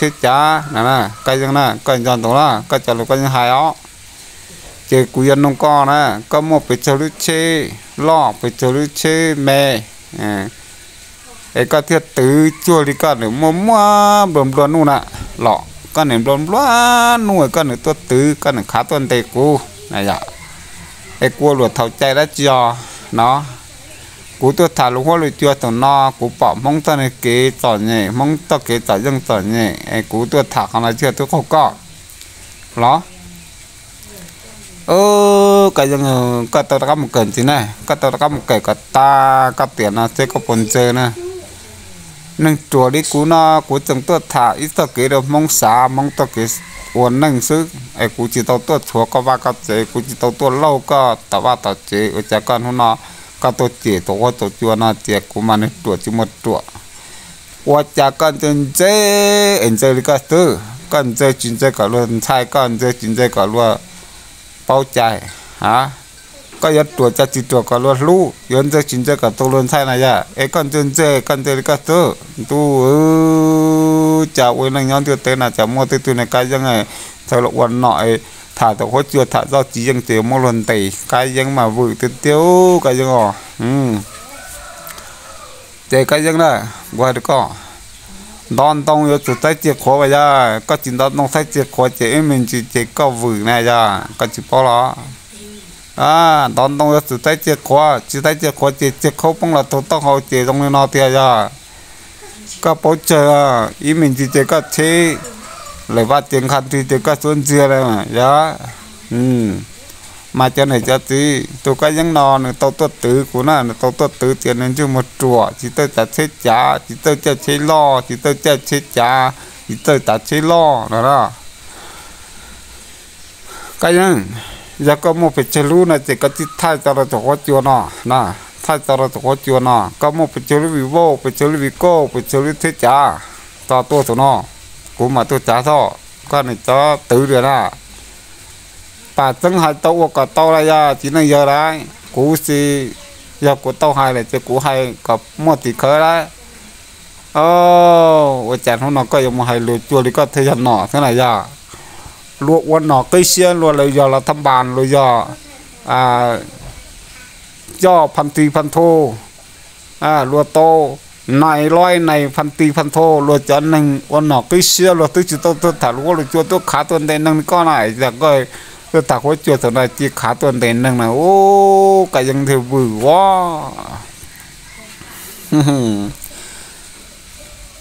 tsheb cav na, Kab Yeeb na, koj nco ntsoov na, koj cov lus Kab Yeeb hais os. Ces kuv yuav nug koj na, koj muaj pes tsawg lub tsheb loj, pes tsawg lub tsheb me, es koj thiaj twv cuag li koj nws muaj muaj nplua nplua nuj na los? Koj nws nplua nplua nuj es koj nws tuaj twv, koj nws khav tuaj ntes kuv na yom? Es kuv ua luam thaum cai dab tsi os no? Kuv tuaj tham lus huab lus cua thaum no, kuv pom Hmoob txoj kev txom nyem, Hmoob txoj kev txom yeej txom nyem es kuv tuaj tham qhov no tsis yog tuaj qaug koj los? Koj yeej, koj tau rov qab mus kawm ntxiv na, koj tau rov qab mus kawm kom tag koj tiam no seb koj puas ntse na. Neeg ruam li kuv no kuv tseem tuaj tham ib txoj kev rau Hmoob xav, Hmoob txoj kev ua neej xwb es kuv tsis tau tuaj tshuav koj vaj koj tsev, kuv tsis tau tuaj lauj koj tom vaj tom tsev, ua cas koj hnub no koj tuaj cem thaum huab thaum cua no tias kuv mas neeg ruam tsis muaj ruam? Ua cas koj ntse ntse es ntse li koj xwb? Koj ntse tsis ntse kom luag ntshai, koj ntse tsis ntse kom luag paub cai? A, koj yuav ruam cas tsis ruam kom luag hlub, yuav ntse tsis ntse kom tau luag ntshai na yom? Es koj ntse ntse, koj ntse li koj xwb. Ntuj, cas ua neej nyob ntiaj teb na cas muaj tej tug niag Kab Yeeb txawm los ua nom tham thaum huab cua tham txoj tsis yeej ces muab luag ntes. Kab Yeeb mas vwm tiag tiag Kab Yeeb os. Ces Kab Yeeb na, kuv hais rau koj, ntov ntoo yuav tsum txaib cia qhuav mas yog koj tsis ntov ntoo txaib cia qhuav ces ib me ntsis ces koj vwm na yog koj tsis paub los? Ntov ntoo yuav tsum txaib cia qhuav, tsis txaib cia qhuav ces cia khaub poob los tau taub hau ces zoo li no tiag yog. Koj paub tsawg, ib me ntsis ces koj tsheb lawm vaj ces nqha nrig ces koj xuab ntxiag li yog. Mas cov niam cov txiv, tus Kab Yeeb no nws tau tuaj twv kuv na, nws tau tuaj twv tias nws ntsej muag ruam, tsis txawj cav tsheb cav, tsis txawj caij tsheb loj, tsis txawj caij tsheb cav, tsis txawj cav tsheb loj no na. Kab Yeeb, yog koj muaj pes tsawg lub no ces koj txib thaij tso rau tus huab cua no, thaij tso rau tus huab cua no, koj muaj pes tsawg lub Vivo, pes tsawg lub Vico, pes tsawg lub tsheb cav, tso tuaj tus no, kuv mam tuaj cav xwb, koj niam cov twv li na. Pam txeeb hais tau ua kom tau lawm yog txiv neej yawg lawm, kuv xis, yog kuv tau hais lawm ces kuv hais kom muaj tim khawv lawm. Ua cas hnub no koj yuav mus hais lus cuag li koj thiaj yog nom thiab na yog? Luag ua nom qib siab luag lawv yog los thab npas luag yog coj phan ti phan thu, luag tau nais loib nais phan ti phan thu, luag cov neeg ua nom qib siab luag twb tsis tau tuaj tham lus huab lus cua tuaj khav tuaj ntes neeg li koj na, yog koj tuaj tham huab cua thaum no cia khav tuaj ntes neeg na, ua Kab Yeeb thiaj vwm ua.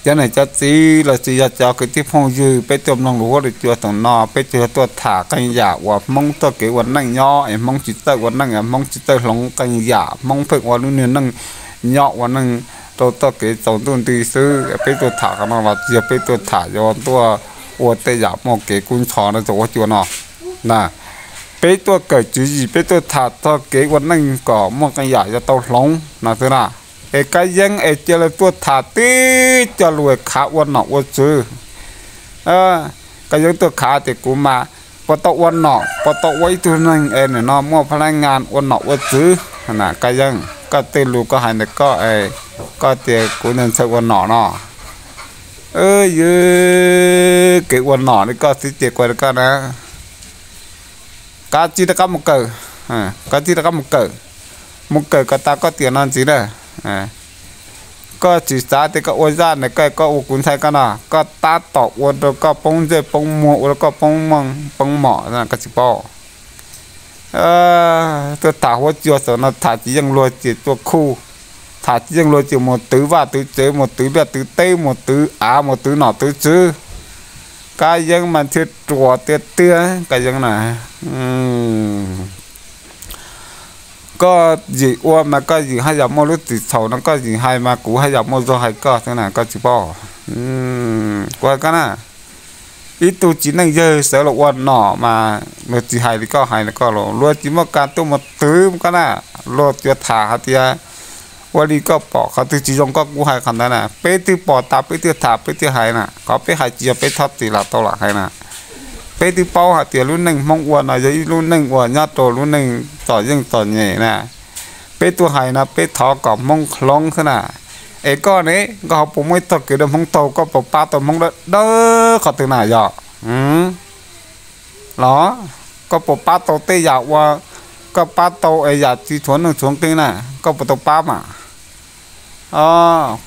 Cov niam cov txiv los sis yog cov kwv tij phooj ywg peb tuaj mloog lus huab lus cua thaum no, peb tsuas yog tuaj tham qee yam uas Hmoob txoj kev ua neej nyob es Hmoob tsis txawj ua neej, Hmoob tsis txawj hloov qee yam, Hmoob pheej ua lub niag neej nyob ua neej rau txoj kev tsaus ntuj nti xwb. Peb tuaj tham qhov no los tsis yog peb tuaj tham yuav tuaj ua tej yam muaj kev kub ntxhov no rau huab cua no na. Peb tuaj kawm tswv yim, peb tuaj tham txog kev ua neej kom muaj qee yam yuav tau hloov no xwb na. Es Kab Yeeb es cia lawv tuaj tham tib co lus khav ua nom ua tswv. Kab Yeeb tuaj khav tias kuv mas puas tau ua nom, puas tau ua ib tug neeg es nim no muaj phab lab ngas ua nom ua tswv. Kab Yeeb, koj tej lus koj hais ntawm koj es koj tias kuv ntxhais ua nom no, ywg kev ua nom li koj xwb ces kuv hais rau koj na, kav tsij rov qab mus kawm, kav tsij rov qab mus kawm, mus kawm kom tas koj tiam no ntxiv na. Koj tsis xav tias koj ua zaj ntawm koj, koj ua kuv ntxhais koj no, koj tab tom ua rau koj poob ntsej poob muag, ua rau koj poob meej poob mom, koj tsis paub. Tuaj tham huab cua xwb no tham tsis yeej luag ces tuaj khuj, tham tsis yeej luag ces mus twv vaj twv tsev, mus twv liaj twv teb, mus twv av, mus twv nom twv tswv. Kab Yeeb mas thiaj ruam tiag tiag Kab Yeeb na. Koj yim ua mas koj yim haj yam muaj lub txim txhaum no, koj yim hais mas kuv haj yam muaj zog hais koj xwb na, koj tsis paub. Kuv hais koj na, ib tug txiv neej yawg sawv los ua nom mas luag tsis hais li koj hais li koj los, luag tsis muaj kas tuaj mus twv koj na. Luag tsuas tham hais tias ua li koj pom qhov twg tsis zoo koj kuj hais qhov ntawd na. Peb twb pom tas peb thiaj tham peb thiaj hais na, qhov peb hais tsis yog peb txhob txwm lam tau lam hais na. Peb twb paub hais tias lub neej Hmoob ua no yog ib lub neej uas nyob rau lub neej txom yeej txom nyem na. Peb tuaj hais no peb thov kom Hmoob hloov xwb na. Es koj ne, koj ho puas muaj ib txoj kev rau Hmoob taug, koj puas pab tau Hmoob dawb dawb Qhov twg na yog? Los koj puas pab tau tej yam uas koj pab tau es yam tsis tshuav neej tshuav nqi na, koj puas tau pab mas?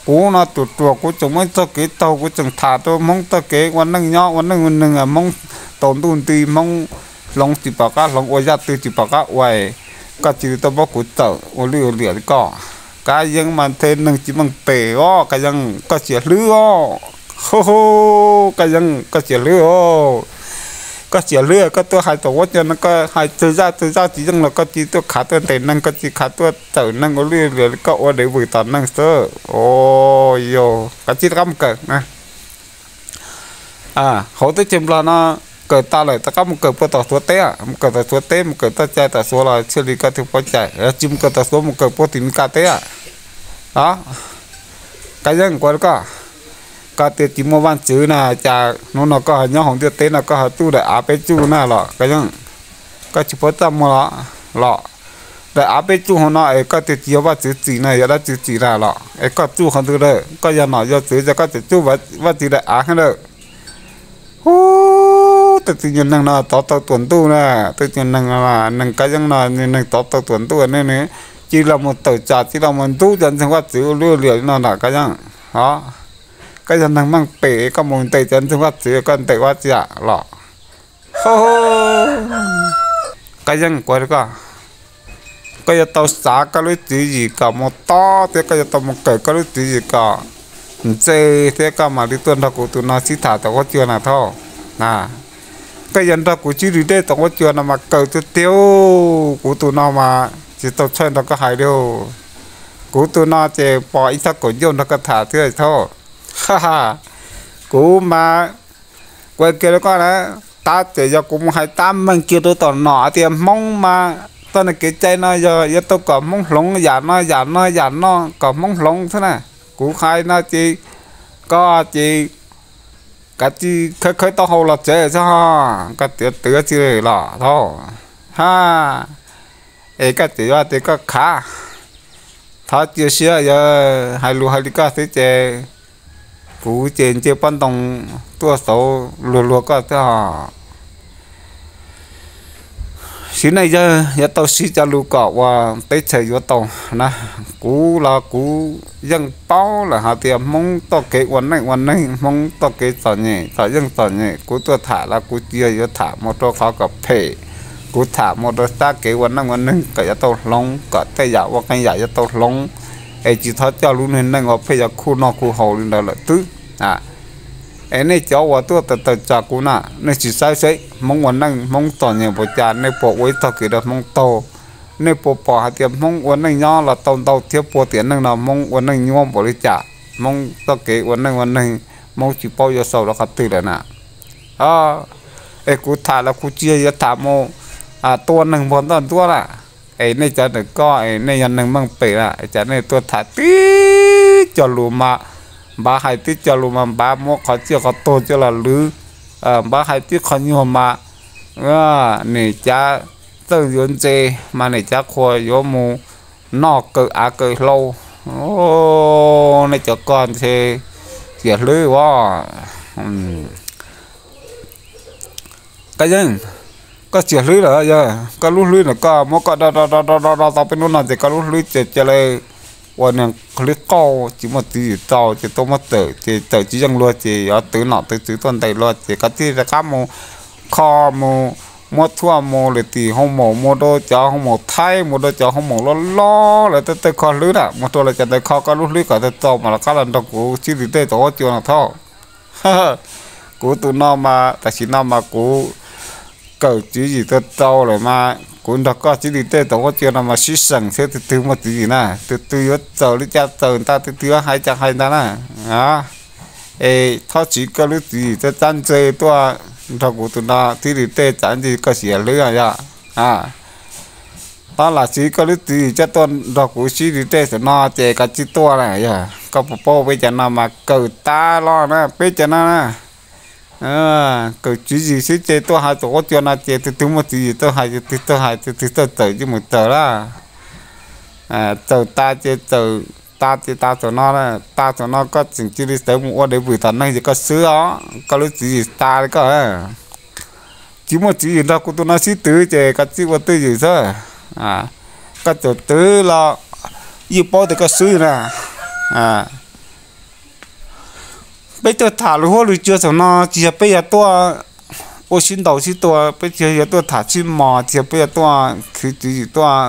Kuv no ruam ruam kuv tseem muaj ib txoj kev taug, kuv tseem tham rau Hmoob txoj kev ua neej nyob ua neej ua neeg, Hmoob tau ntuj nti, Hmoob hloov tsis pom qab hloov, ua yaj twg tsis pom qab ua, koj cia li tuaj muab kuv txawm ua lwj ua liam li koj. Kab Yeeb mas ntshe neeg tsis meej pem os, Kab Yeeb koj xiam hlwb os. Kab Yeeb koj xiam hlwb os. Koj xiam hlwb koj tuaj hais tom huab cua no, koj hais tsawg zaj tsawg zaj tsis yeej los koj cia li tuaj khav tuaj ntes neeg, koj cia li khav tuaj txawm neeg ua lwj ua liam li koj ua dev vwm tom neeg xwb. Yog koj cia li rov qab mus kawm na. Hauv teb chaws Nplog no kawm tas lawm rov qab mus kawm puag tom Suav teb, mus kawm tom Suav teb, mus kawm txoj cai tom Suav los thiaj li koj thiaj paub cai. Tsis mus kawm tom Suav, mus kawm puag tim Meskas teb. Kab Yeeb kuv koj, koj tias tsis muaj Vajtswv na, cas hnub no koj ho nyob hauv ntiaj teb no koj ho tsuj daim av peb tsuj na los Kab Yeeb? Koj tsis paub txaj muag los? Daim av peb tsuj hauv no es koj tias tsis yog Vajtswv txim na, yog dab tsi txim na los? Es koj tsuj qhov twg lawm? Koj yog nom yog tswv ces koj tseem tsuj Vajtswv daim av thiab lawm. Ub, tej tug nyuag neeg no tov tau tuam ntuj na, tej tug neeg, neeg Kab Yeeb no, neeg tov tau tuam ntuj ne, nws cia li los mus tawm tsam, cia li los mus ntxub cov ntseeg Vajtswv ua lwj ua liam li no ntag Kab Yeeb. Koj yog neeg meej pem koj mus ntes cov ntseeg Vajtswv, koj ntes ua tsi los? Kab Yeeb kuv, koj yuav tau xav koj lub tswv yim kom mus tob thiab koj yuav tau mus kawm koj lub tswv yim kom ntse thiab koj mam li tuaj nrog kuv tus no sib tham tom huab cua no thiab. Koj yuav nrog kuv sib ris dej tom huab cua no mas kawm tiag tiag, kuv tus no mas tsis tau tshawj nrog koj hais li. Kuv tus no ces pom ib txoj kaum ncauj nrog koj tham thiab thiab. Kuv mas kuv kiag rau koj na, tab txawm yog kuv mus hais tab meeg kiag rau tom nom tias Hmoob mas txoj kev cai no yog yuav tau kom Hmoob hloov yam no yam no yam no kom Hmoob hloov xwb na. Kuv hais no ces koj ces kav tsij khawb khawb taub hau los tsev xwb, koj tiav twv tsi los thaub. Ha, es koj tseem yuav tias koj khav. Thov cia siab, yog hais lus hais li koj xwb ces kuv ces nce pob ntoo tuaj xauv luag luag koj xwb os. Siv neej yawg yuav tau siv cov lus kom ua teb chaws yuav tau na. Kuv los kuv yeej paub lawm hais tias Hmoob txoj kev ua neej ua neeg, Hmoob txoj kev txom nyem txom yeej txom nyem, kuv tuaj tham los kuv tsis yog yuav tham mus rau qhov kom phem. Kuv tham mus rau sab kev ua neej ua neeg kom yuav tau hloov, kom tej yam ua qee yam yuav tau hloov, es tsis txhob coj lub niag neej ua pheej yuav khuj noj khuj haus li ntawd lawm xwb. Es nej cov uas tuaj tawm tawm tsam kuv na, nej tsis saib seb Hmoob ua neej Hmoob txom nyem npaum cas, nej puas ua ib txoj kev rau Hmoob taug? Nej puas pom hais tias Hmoob ua neej nyob los tau ntau thiab puas tiam neej no Hmoob ua neej nyuaj npaum li cas? Hmoob txoj kev ua neej ua neeg Hmoob tsis paub yuav xaus rau qhov twg lawm na. Es kuv tham los kuv tsis yog yuav tham mus tua neeg npog ntoj ntuab na. Es nej cov ntawm ko es nej yog neeg meej pem na, es cas nej tuaj tham tib co lus mas npav, hais tib co lus mas npav, muab qhov tsiaj qhov tuag coj los lwv, npav, hais tib qho nyuag mas nim cav txawj yuav ntse, mas nim cav qhua yuav mus noj kaw av kaw hlau. Nej cov ko ntshe xiam hlwb as. Koj yeej, koj xiam hlwb lawm yog koj lub hlwb na, koj muab koj do do do do do do tau peb hnub no ces koj lub hlwb ces cia li ua niag hlwb qauj tsis muaj tswv yim tau ces tuaj muab txawm ces txawm tsis yeej luag ces yuav twv nom twv tswv tuaj ntes luag ces koj thiaj rov qab mus kho mus muab tshuaj mus lwm tim hoo maum, mus rau cov hoo maum Thaib, mus rau cov hoo maum loj loj lawv tej tej kho hlwb na, mus rau lawv cov ntawd kho koj lub hlwb kom tau txaus mas rov qab los nrog kuv sib ris dej tom huab cua no thiab. Kuv tus no mas tam sim no mas kuv kawm tswv yim tau txaus lawm mas kuv nrog koj sib ris dej tom huab cua no mas sib seem seb tus twg muaj tswv yim na, tus twg yuav txawm li cas txawm ntag, tus twg yuav hais cas hais ntag na. Es txhob siv koj lub tswv yim txawj txab ntse tuaj nrog kuv tus no sib ris dej, tsam ntsis koj xiam hlwb yog. Tab lam siv koj lub tswv yim coj tuaj nrog kuv sib ris dej saum no ces koj tsis tuaj na yog. Koj puas paub peb cov no mas kawm tas los na, peb cov no na, kawm tswv yim sib ces tuaj hais tom huab cua no ces tus twg muaj tswv yim txawj hais, tus twg txawj hais, tus twg txawj txawm ces mus txawm lawm. Txawm tas ces txawm tas ces tas thaum no, tas thaum no koj tseem cia li sawv mus ua dev vwm tom neeg ces koj swb os, koj lub tswv yim tas li koj. Tsis muaj tswv yim nrog kuv tus no sib twv ces koj txib ua twj ywm xwb. Koj txawm twv los yeej paub tias koj swb na. Peb tuaj tham lus huab lus cua thaum no tsis yog peb yuav tuaj ua sib ntaus sib tua, peb tsis yog yuav tuaj tham sib mos, tsis yog peb yuav tuaj khwv tswv yim tuaj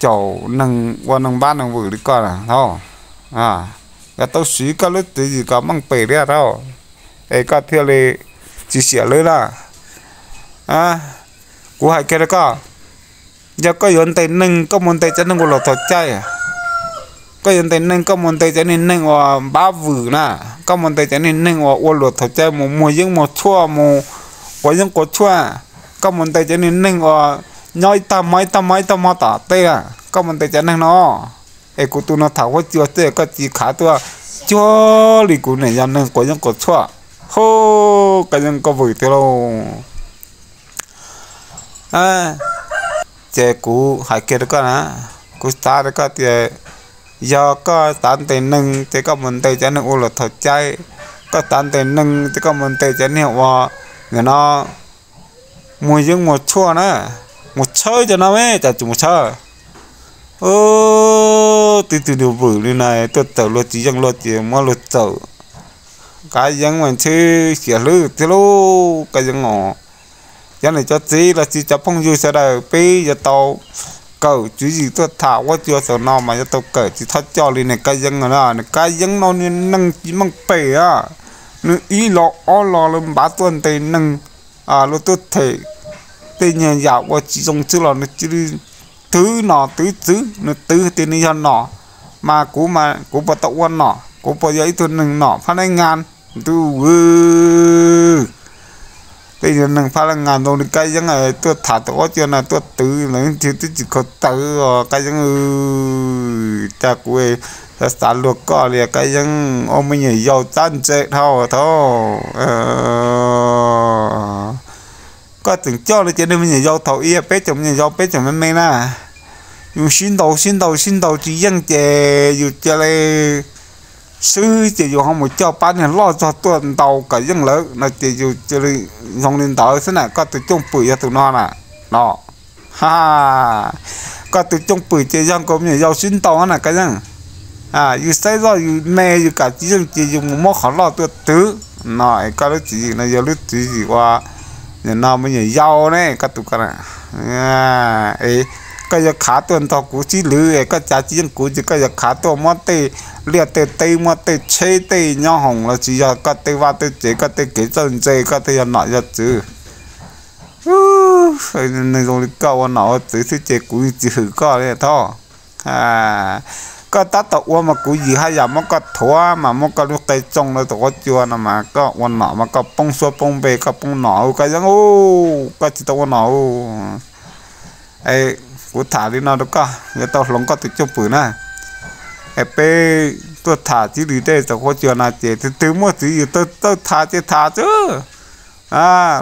caum neeg ua neeg npab neeg vwm li koj lauj. Yog tau siv koj lub tswv yim kom meej pem li lauj, es koj thiaj li tsis xiam lawv na. Kuv hais kiag rau koj, yog koj yuav ntes neeg koj mus ntes cov neeg ua luam thaum caij. Koj yuav ntes neeg koj mus ntes cov niag neeg uas npab vwm na, koj mus ntes cov niag neeg uas ua luam thaum caij mus muag yeeb muag tshuaj mus quav yeeb quav tshuaj, koj mus ntes cov niag neeg uas nyob ib tag hmo ib tag hmo ib tag hmo tom tej, koj mus ntes cov neeg no, es kuv tus no tham huab cua xwb koj tsis khav tuaj cuag li kuv niam yog neeg quav yeeb quav tshuaj. Hu, koj yeej koj vwm tiag lauj. Ces kuv hais kiag rau koj na, kuv xav rau koj tias yog koj xav ntes neeg ces koj mus ntes cov neeg ua luam thaum caij, koj xav ntes neeg ces koj mus ntes cov niag uas nim no muag yeeb muag tshuaj na, mus tshawb cov no me cas tsis mus tshawb. Twb tug nus vwm li na tuaj txawm luag tsis yeej luag ces muab luag txawm. Kab Yeeb mas ntshe xiam hlwb tiag lauj Kab Yeeb os. Cov niam cov txiv los sis cov phooj ywg sawv daws peb yuav tau kawm tswv yim tuaj tham huab cua xaum no mas yuav tau kawm tsis txhob coj li niag Kab Yeeb no na. Niag Kab Yeeb no niag neeg tsis meej pem a, nws ib los ob los lawv npav tuaj ntes neeg, luag tuaj them tej nyuag yam ua tsis zoo xwb los nws cia li twv nom twv tswv, nws twv tias nws yog nom, mas kuv mas kuv puas tau ua nom, kuv puas yog ib tug neeg nom phab neeb ngas ntuj. Tej yog neeg phab neeb ngas zoo li Kab Yeeb tuaj tham tau ob cua no tuaj twv lawv nthi twb tsis khaus tawv os Kab Yeeb. Cas kuv xav xav luag koj li Kab Yeeb, ua me nyuam yaus txab ntse dhau thauj. Koj tseem coj li ces neeg me nyuam yaus thaum ub peb tseem me nyuam yaus peb tseem me me na, yus sib ntaus sib ntaus sib ntaus tsis yeej ces yus cia li swb ces yus ho mus coj pab niag loj txog tuaj ntaus kom yeej lawm no ces yus cia li zoo li ntawd xwb na. Koj tus cooj pwm yog tus no na, no. Koj tus cooj pwm ces yog nkaus me nyuam yaus sib ntaus na Kab Yeeb. Yus saib zoj yus me yus kam tsis yeej ces yus mus muab qhov loj tuaj twv no es koj lub tswv yim no yog lub tswv yim ua nim no me nyuam yaus ne koj tus ko. Koj yuav khav tuaj nrog kuv sib lwv es koj cav tsis yeej kuv ces koj yuav khav tuaj muab tej liaj tej teb muab tej tsheb tej nyob hoom los sis yog koj tej vaj tej tsev koj tej kev txawj ntse koj tej yog nom yog tswv. Neeg zoo li koj ua nom ua tswv xwb ces kuv yeej tsis hwm koj li thauj. Koj tab tom ua mas kuv yim haj yam muab koj thuav mas muab koj lub qe tsoo rau tus huab cua no mas koj ua nom mas koj poob suab poob npe koj poob nom Kab Yeeb, koj tsis tau ua nom. Kuv tham li no rau koj yuav tau hloov koj tus cooj pwm na. Es peb tuaj tham txij li tej tus huab cua no ces tus twg muaj tswv yim txawj tham ces tham xwb.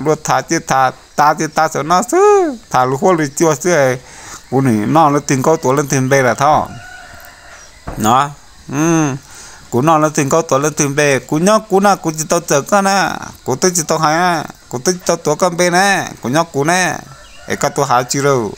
Luag tham ces tham, tas ces tas xwb no xwb, tham lus huab lus cua xwb. Kuv nim noj leej twg nkaub tuav leej twg npe lawm thauj. No, kuv noj leej twg nkaub tuav leej twg npe, kuv nyob kuv na kuv tsis tau txawm koj na, kuv twb tsis tau hais na, kuv twb tsis tau tuav koj npe na, kuv nyob kuv na, es koj tuaj hais tsi lauj.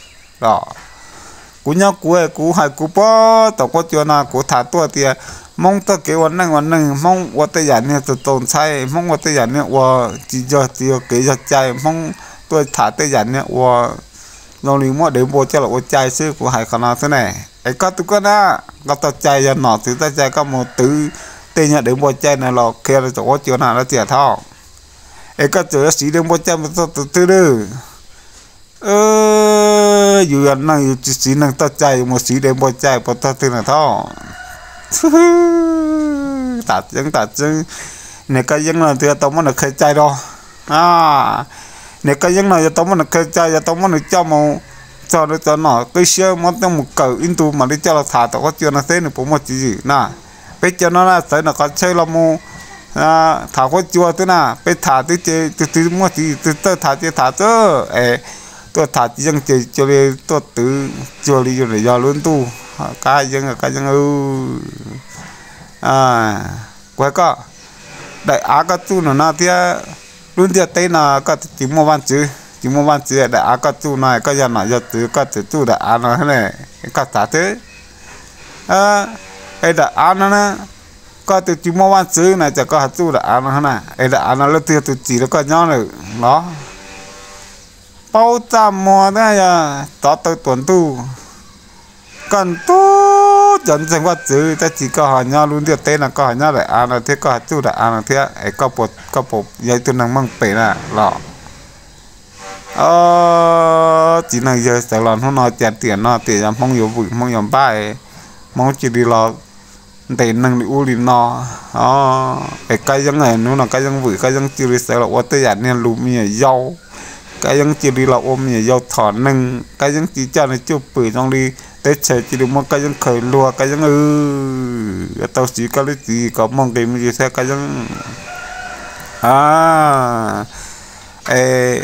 Kuv nyob kuv, kuv hais kuv puag tom huab cua no kuv tham tuaj tias Hmoob txoj kev ua neej ua neeg, Hmoob ua tej yam niag txaus txaus ntshai, Hmoob ua tej yam niag ua tsis yog tsis yog kev yog cai, Hmoob tuaj tham tej yam niag ua zoo li muab dev npua coj los ua cai xwb, kuv hais qhov no xwb ne. Es koj tus koj na, koj txoj cai yog nom twv txoj cai koj mus twv tej nyuag dev npua cai no los qhia rau tom huab cua no lawm tiam thauj. Es koj tseem yuav siv dev npua cai mus txog tus twg lawm? Yus yog neeg yus tsis siv neeg txoj cai yus mus siv dev npua cai puas txog twg na thauj. Tam tseeb tam tseeb, niag Kab Yeeb no twb yuav tau muab nws qhia cai rau. Niag Kab Yeeb no yuav tau muab nws qhia cai, yuav tau muab nws coj mus txog rau cov nom qib siab muab coj mus kawm ib ntu mam li coj los tham tom huab cua no seb nws puas muaj tswv yim na. Peb cov no na txawv ntawm qhov chaw los mus tham huab cua xwb na, peb tham twb ces tus twg muaj tswv yim tus txawj tham ces tham xwb es tuaj tham tsis yeej ces cia li tuaj twv cuag li yus yog lub ntuj Kab Yeeb, Kab Yeeb, kuv hais koj, daim av koj txuj no no thiab, lub ntiaj teb no koj tsis muaj vaj ntxwv, tsis muaj vaj ntxwv, daim av koj txuj no koj yog nom yog tswv koj txawm txuj daim av no, koj xav thiab. Es daim av no na, koj tus tsis muaj vaj ntxwv na ces koj ho txuj daim av no na, es daim av no leej twg yog tus tsim rau koj nyob lawm los? Paub txaj muag thiab yog tov taw tuam ntuj, koj ntuj cov ntseeg vaj ntxwv, tab sis koj ho nyob lub ntiaj teb no, koj ho nyob daim av no thiab, koj ho txuj daim av no thiab, es koj puas yog ib tug neeg meej pem na los? Txiv neej yawg, sawv los hnub no cas tiam no tias yog Hmoob yuav vwm Hmoob yuav npaj, Hmoob cia li los ntes neeg li ub li no. Es Kab Yeeb, hnub no Kab Yeeb vwm, Kab Yeeb cia li sawv los ua tej yam niag lus me nyuam yaus, Kab Yeeb cia li los ua me nyuam yaus txhom neeg, Kab Yeeb cia li coj nws cuj pwm zoo li teb chaws cia li muab Kab Yeeb khaws luag. Kab Yeeb, tau siv koj lub tswv yim kom muaj nqis me ntsis thiab Kab Yeeb. Es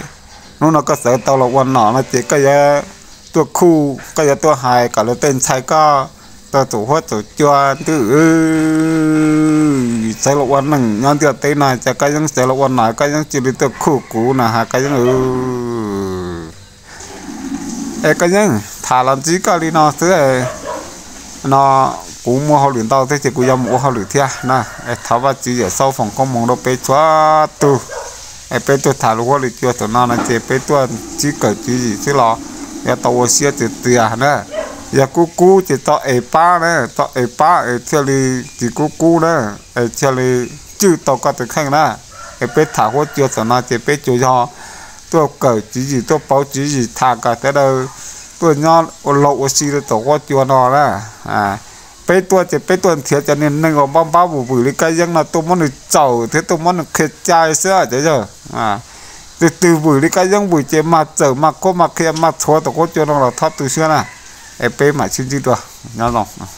hnub no koj sawv tau los ua nom no ces koj yuav tuaj khuj, koj yuav tuaj hais kom lawv tej ntxhais koj tau txaus huab txaus cua ntuj, sawv los ua neeg nyob ntiaj teb no ces Kab Yeeb sawv los ua nom, Kab Yeeb cia li tuaj khuj kuv no has Kab Yeeb. Es Kab Yeeb, tham los ntsib koj li no xwb no, kuv muaj hauj lwm ntau thiab ces kuv yuav mus ua hauj lwm thiab na. Es thov Vajtswv Yawm Saub foom koob hmoov rau peb txhua tus. Es peb tuaj tham lus huab lus cua tam no no ces peb tuaj ntsib kawm tswv yim xwb los yuav tau ua siab txias txias na. Yog kub kub ces txo es pab na, txo es pab es thiaj li tsis kub kub na, es thiaj li cwj tau koj tus kheej na. Es peb tham huab cua tam no ces peb tsuas yog tuaj kawm tswv yim, tuaj pauv tswv yim tham kom sawv daws tuaj nyob ua laug ua si rau tom huab cua no na. Peb tuaj ces peb tuaj nrhiav cov niag neeg uas npab npab vwm vwm li Kab Yeeb no tuaj muab nws txaum thiab tuaj muab nws qhia cai xwb cov yawg. Tus twg vwm li Kab Yeeb vwm ces mag txawm mag qhuab mag qhia mag txhuav tom huab cua no los thov tu siab na. Es peb mam sib ntsib dua, nyob zoo.